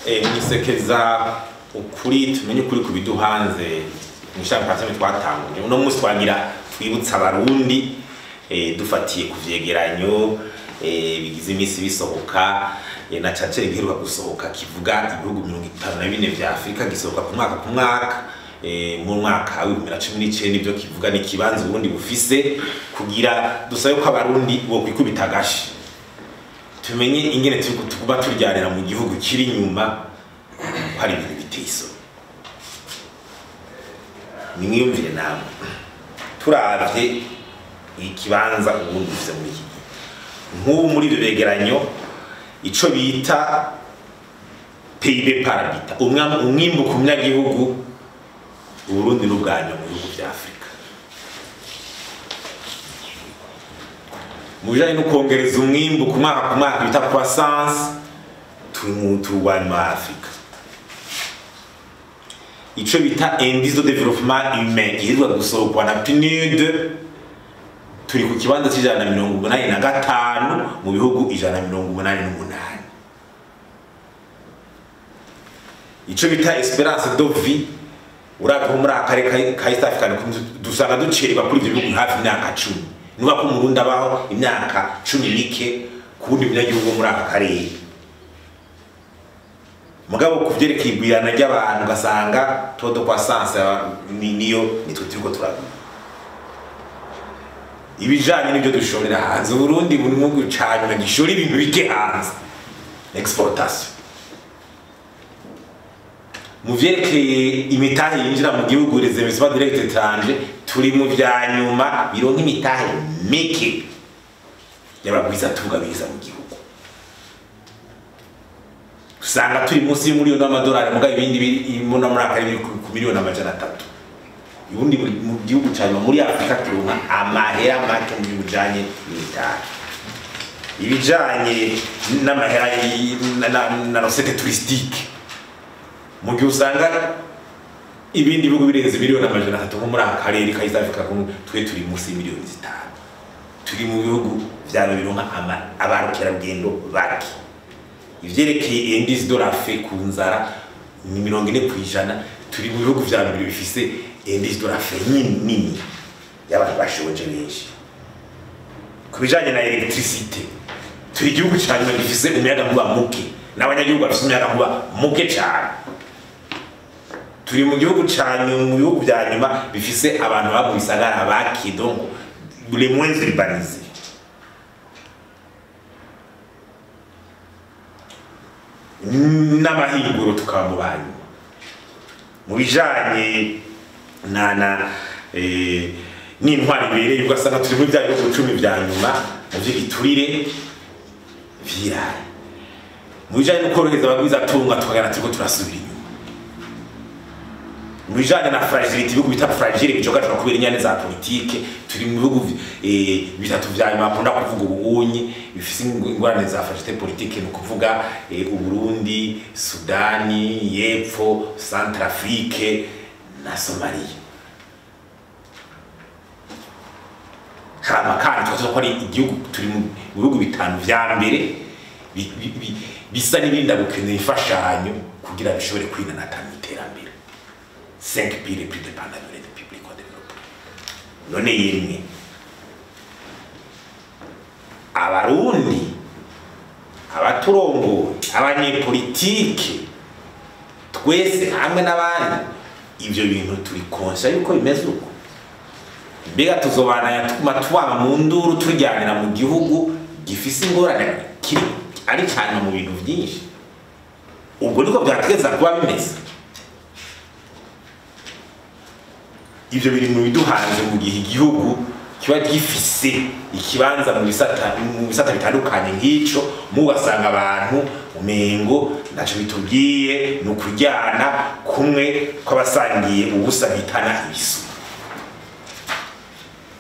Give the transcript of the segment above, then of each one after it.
Mwisekeza ukuri tumenye ukuri ku biduhanze mw'ishami Parseme twatanguje uno munsi, twagira twibutsa Abarundi dufatiye ku vyegeranyo bigize imisi bisohoka, na cace giheruka gusohoka kivuga ibihugu 54 vya Afrika, gisohoka ku mwaka ku mwaka. Mu mwaka wa 2019 ibyo kivuga ni kibanza ubundi bufise, kugira dusabe ko Abarundi bo kwikubita agashi, tumenye ingene turi tukuba turyanira mu gihugu kiri inyuma, ko ari ibintu biteye isoni. Nimwiyumvire namwe, turavye ikibanza ubundi bufise muri iki gihe, nk'ubu muri ibyo begeranyo ico bita PIB par habitant, umwimbu ku munyagihugu, Uburundi n'ubwanyuma mu bihugu vya Afrika. Mu bijanye no kongereza umwimbu ku mwaka ku mwaka bita croissance, turi mu turwanyuma wa Afrika. Ico bita indice de développement humain giheruka gusohokwa na PNUD, turi ku kibanza c'185 mu bihugu 188. Ico bita espérance de vie, uravye nko muri akarere ka East African, dusanga ducererwa kuri ivyo bihugu hafi imyaka 10. Nuba ko Umurundi abaho imyaka 10 mike ku wundi munyagihugu wo muri aka karere. Mugabo ku vyerekeye igwirana ry'abantu, ugasanga taux de croissance niyo nitwe turiko turagura. Ibijanye n'ibyo dushorera hanze, Uburundi buri mu gihugu ca nyuma gishora ibintu bike hanze, exportation. Mu vyerekeye imitahe yinjira mu gihugu, les investissements directs étrangers, turi mu vya nyuma bironka imitahe mike y'abagwizatunga biza mu gihugu. Usanga turi munsi y'umiliyoni w'amadolari, mugabo ibindi biri muri aka biri ku miliyoni 300. Ubundi mu gihugu ca nyuma muri Afurika turonka amahera make mu bijanye n'imitahe. Ibijanye n'amahera na recette touristique, mu gihe usanga ibindi bihugu birenze miliyoni 300 nko muri aka karere ka East Africa, twe turi munsi y'imiliyoni 5. Turi mu bihugu vyaba bironka abarukerarugendo bake. Ivyerekeye indice de la faim, ku nzara, ni 40%. Turi mu bihugu vya mbere bifise indice de la faim nini nini y'abantu bashonje benshi. Ku bijanye na électricité, turi igihugu ca nyuma gifise umuyagankuba muke n'abanyagihugu bafise umuyagankuba muke cane. Turi mu gihugu ca nyuma, mu bihugu vya nyuma bifise abantu baba mu bisagara bake, donc les moins urbanisés. N'amahinguro tukaba mu banyuma. Mu bijanye na n'intwari ibereye, ugasanga turi muri bya bihugu 10 vya nyuma mu vy'igiturire vyiraye. Mu bijanye no korohereza abagwizatunga, tukagana turiko turasubira inyuma. Mu bijanye na fragilité, ibihugu bita fragile bijogajwe kubera inyane za politike, turi mu bihugu bitatu vya nyuma bakunda kuvuga ubunyi bifise ingorane za fragilité politique, ni ukuvuga Uburundi, Sudani y'Epfo, Centrafrique na Somalia. Hama kandi tukavuga ko ari igihugu, turi mu bihugu bitanu vya mbere bisa n'ibinda gukenera imfashanyo kugira bishobore kwinanata mu iterambere, 5 pays les plus dépendants de l'aide publique au développement. None yemwe Abarundi, abaturongoye, abanyepolitike, twese hamwe n'abandi, ivyo bintu turi conscients yuko bimeze uko? Mbega tuzobananya tuguma tubaba mu nduru, turyanira mu gihugu gifise ingorane, kiri ari cyane mu bintu byinshi? Ubwo niko byategeza kuba bimeze. Ivyo biri mu biduhanze mu gihe igihugu kiba gifise ikibanza mu bisata bitandukanye nk'ico, mugasanga abantu umengo ntaco bitubwiye, ni ukuryana kumwe kw'abasangiye ubusa bitana ibisu.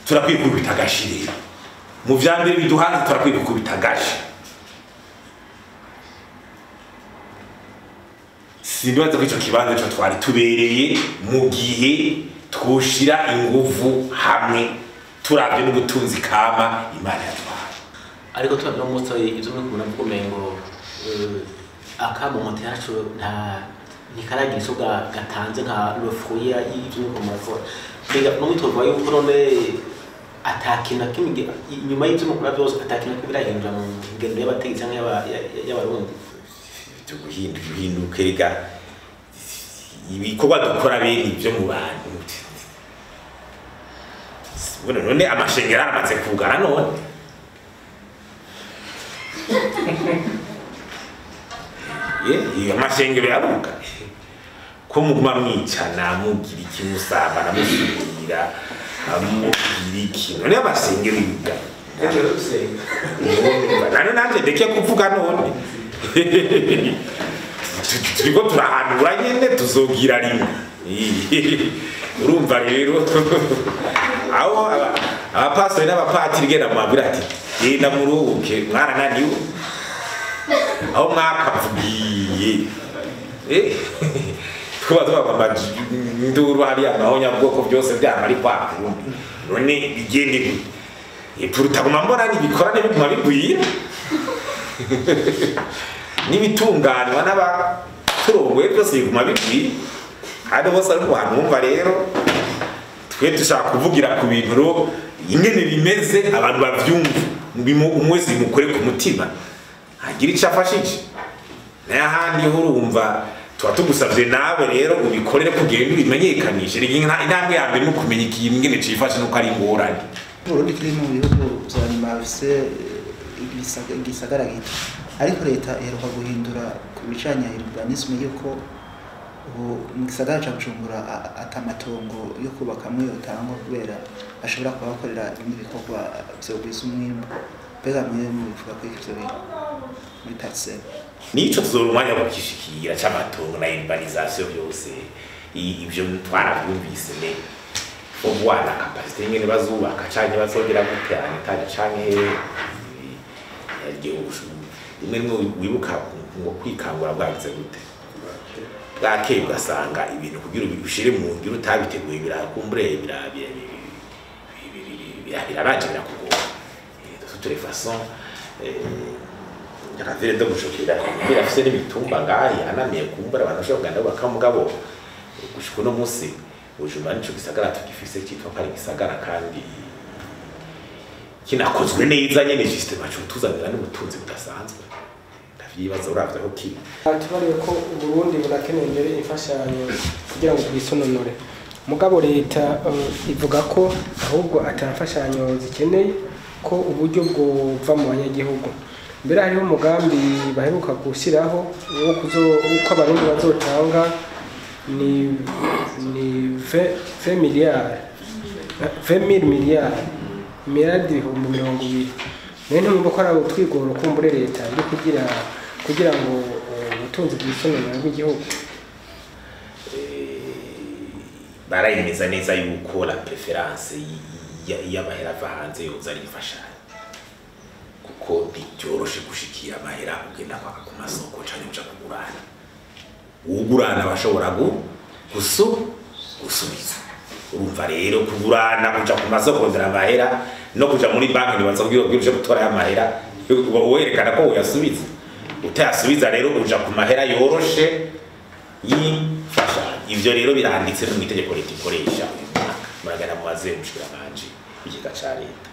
Turakwiye kubita agashi rero. Mu vya mbere biduhanze, turakwiye gukubita agashi. Sindibaza ko ico kibanza co twari tubereye mu gihe twoshira inguvu hamwe, turavye n'ubutunzi kama Imana yatwaye. Ariko turavye no munsi ivyo muri kubona mvuga umengo Akamo moto yacu nta ntikaragira ico gatanze nka le fruit y'ivyo muriko murakora. Mbega no mwitovuga yuko none atakintu na kimwe inyuma y'ivyo mukora vyose, atakintu na kimwe birahindura mu ngendo y'abategetsi canke y'abarundi? Byo guhinduka, guhinduka, erega ibikorwa dukora bene ibyo mu bantu. Bueno, none amashengero aramaze kugara none? Ye, iyo amashengero yaruga ko muguma mwicana, mugira iki, musambana, musubira mugira iki? None amashengero yuga? None nanje ndeke kuvuga? None turiko turahanura nyene, tuzogira rimwe. Urumva rero aho abapastori n'abapatiri genda mubabwira ati: "Genda muruhuke, mwarananiwe aho mwakavugiye." Tuba tuba induru hariya amahonyabwoko byose byama ari kwa kundi. None bigende gute? Purutaguma mbona n'ibikorane biguma bigwira, n'ibitunganywa n'abaturongoye byose biguma bigwira, kandi bose ari ku bantu. Bumva rero twe dushaka kuvugira ku bintu ro ingene bimeze, abantu bavyumva, umwe wese bimukore ku mutima, agira ico afashije. N'ahandi ho urumva tuba tugusavye nawe rero ubikorere kugira ngo bimenyekanishe. Intambwe ya mbere ni ukumenya ikintu ingene cifashe, nuko ari ingorane. Burundi kiri mu bihugu vya nyuma bifise igisagara gito, ariko leta iheruka guhindura ku bijanye na urbanisme, yuko ubu mu gisagara ca Bujumbura atamatongo yo kubakamwo yotangwa, kubera ashobora kuhakorera ibindi bikorwa vyogwiza umwimbu. Mbega mwe mubivuga ko ivyo bintu muri PARCEM? Nico tuzora umwanya wo kukishikira c'amatongo na urbanisation byose. Ivyo twaravyumvise, mais faut voir la capacité ingene bazubaka canke bazongera gute en étage canke rimwe rimwe. Wibuka ngo kwikangura bwagize gute bwakeye, ugasanga ibintu kugira ubishire mu ngiro utabiteguye birakumbure, birabaje, birakugora. De toutes les façons, la ville de Bujumbura irafise n'imitumba ngaha yanamiye, kumbura abantu bashobora kugenda bubaka. Mugabo gushika uno munsi Bujumbura nico gisagara tugifise citwa ko ari igisagara, kandi kinakozwe neza nyene, justement cotuzanira n'ubutunzi budasanzwe. Ndavyibaza uravye aho kiri. Tubariye ko Uburundi burakeneye mbere imfashanyo kugira ngo bwisononore, mugabo leta ivuga ko ahubwo ata mfashanyo zikeneye, ko uburyo bwova mu banyagihugu. Mbere hariho umugambi baheruka gushyiraho wo kuzo uko abarundi bazotanga ni 20 miliyari, 20 miliyari, miliyardi 20,000. None ntumva ko ari utwigoro kumbure leta iri kugira ngo ubutunzi bwisononore bw'igihugu? Barayemeza neza yuko la préférence y'amahera ava hanze yoza ari imfashanyo, kuko ntivyoroshe gushikira amahera ugenda kwaka ku masoko canke uja kugurana. Uwugurana bashobora gusubiza. Urumva rero kugurana, kuja ku masoko kurondera amahera no kuja muri banki, ntibaza kugira uje gutora amahera uba werekana ko uyasubiza. Utayasubiza rero uja ku mahera yoroshe y'imfashanyo. Ivyo rero biranditse no mw'itegeko leta ikoresha uyu mwaka. Muragana mubaze umushikiranganji w'ikigega ca leta,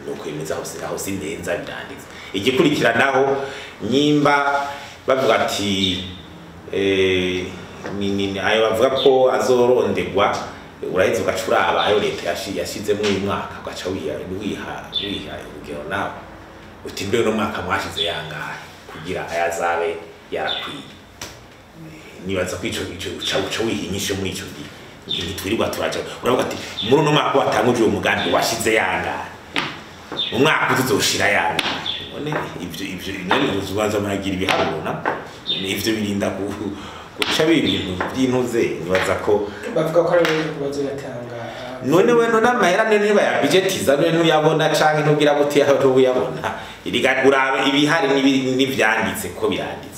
ni ukwemeza aho aho sindenza, biranditse. Igikurikiranaho, nyimba bavuga ati ni ayo bavuga ko azorondegwa, uraheza ugaca uraba ayo leta yashizemwo uyu mwaka, ugaca wiha urugero nawe uti: "Mbe uno mwaka mwashize yangahe kugira ayazabe yarakwiye?" Nibaza ko ico uca wiha inyishu muri ico gihe. Ntitwirirwa turaja. Uravuga ati: "Muri uno mwaka watanguje uwo mugambi washize yangahe? Mu mwaka uzoshira yangahe?" None ivyo none uzubanza muragira ibiharuro na ivyo birinda guca biba ibintu by'intuze. Nibaza ko Bavuga ko ari bazoyatanga. None we, none amahera none ntibayabijetiza? None ntuyabona canke ntugira buti yaho ntubuyabona? Urabe ibihari n'ivyanditse ko biranditse.